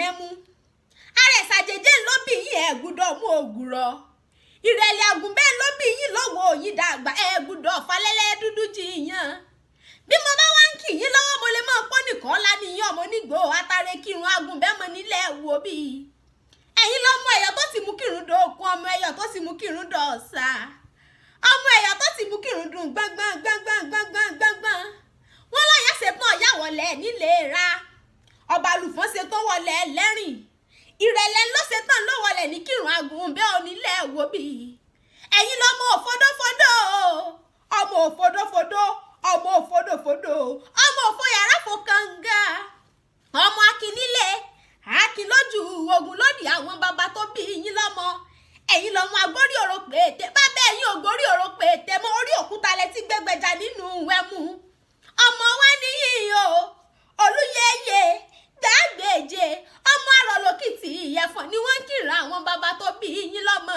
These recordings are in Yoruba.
mẹ́mú. Àrẹ̀sàjèjì ló bí yín, ẹ̀ gbúdọ̀ mú ògùrọ̀. Ìrẹ̀lẹ̀ àgùnbẹ́ ló bí yín lọ́wọ́ òyìn dàgbà, ẹ̀ gbúdọ̀ falẹ́lẹ́ dúdú jiyàn. Bí mo bá wá ń kì yín lọ́wọ́, mo lè mọ̀ pọ́n nìkan lánìyàn ọmọ onígbò atare kírun agùnbẹ́ mọ nílẹ̀ wo bí. Ẹ̀yin lọ́mọ ẹ̀yọ́ tó ti mú kírun dòkun, ọmọ ẹ̀yọ́ tó ti mú kírun dọ̀ọ̀sà, ọmọ ẹ̀yọ́ tó ti mú kírun dùn gbọ̀ngbọ̀n gbọ̀ngbọ̀n gbọ̀ngbọ̀n gbọ̀ngbọ̀n. Wọ́n lọ́yà ṣetán ọ̀yà wọlé nílé ra, ọba àlùfọ́n ṣetán wọlé lẹ́rìn, ìrẹ̀lẹ̀ ló ṣetán ló wọlé ní kírun agùnbẹ́ onílẹ̀ wo bí. Ẹ̀yin lọ́mọ òfodófodó, ọmọ òfodófodó, ọmọ òfodòfodò, ọmọ òfo yàrá fò kànga, ọmọ akínílé akin lójú ogun lódì àwọn bàbá tó bí yín lọ́mọ. Ẹ̀yin lọ́mọ agbórí òrò pété, bàbá ẹ̀yin ògbórí òrò pété mọ́ orí òkúta lẹ ti gbẹgbẹjà nínú ẹmu. Ọmọ wa níyì o, olúyẹyẹ gbàgbéje, ọmọ arọlókìtì ìyẹ̀fọ̀n ni wọ́n ń kírun àwọn bàbá tó bí yín lọ́mọ.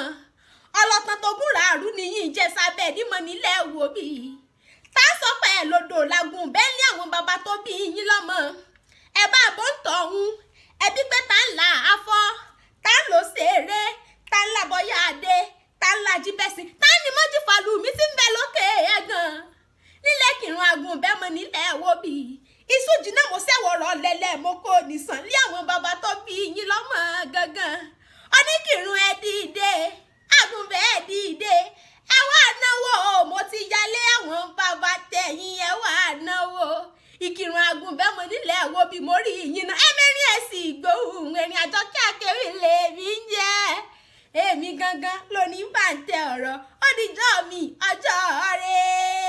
Ọlọ́tàn tó gúnra àrú nìyí jẹ́sàbẹ̀ nímọ̀ nílẹ̀ wò bí tá a sọ pé ẹ lodò làgùn bẹ́ẹ̀ ní àwọn bàbá tó bí yín lọ́mọ. Ẹ bá bó ń tọ̀hún ẹbí pé tá ń là afọ́, tá ń lò ṣeré, tá ń làbọ̀yà adé, tá ń la jíbẹ́sìn, tá ní mọ́júfàlù mi ti ń bẹ lókè ẹ̀gàn nílẹ̀ kírun àgùn bẹ́ẹ̀ mọ nílẹ̀ wo bí. Iṣu jìnnà mo ṣẹ̀wọ̀rọ̀ lẹ́lẹ̀ mo kò nìsàn lé àwọn bàbá tó bí yín lọ́mọ gangan. Oníkìrun ẹ dìde, àgùnbẹ́ ẹ dìde, ẹ wá náwó, mo ti yálé àwọn bàbá tẹ̀yìn, ẹ wá náwó. Ìkìrun àgùnbẹ́ mo nílẹ̀ wo bí mo rí yín náà, ẹ̀mẹ́rin ẹ̀ sì gbóhùn ẹ̀rìn àjọkẹ́ àkẹ́rì lèmi ń jẹ́. Èmi gangan lóní bàǹtẹ̀ ọ̀rọ̀, ó dijọ́ mi ọjọ́ rẹ̀.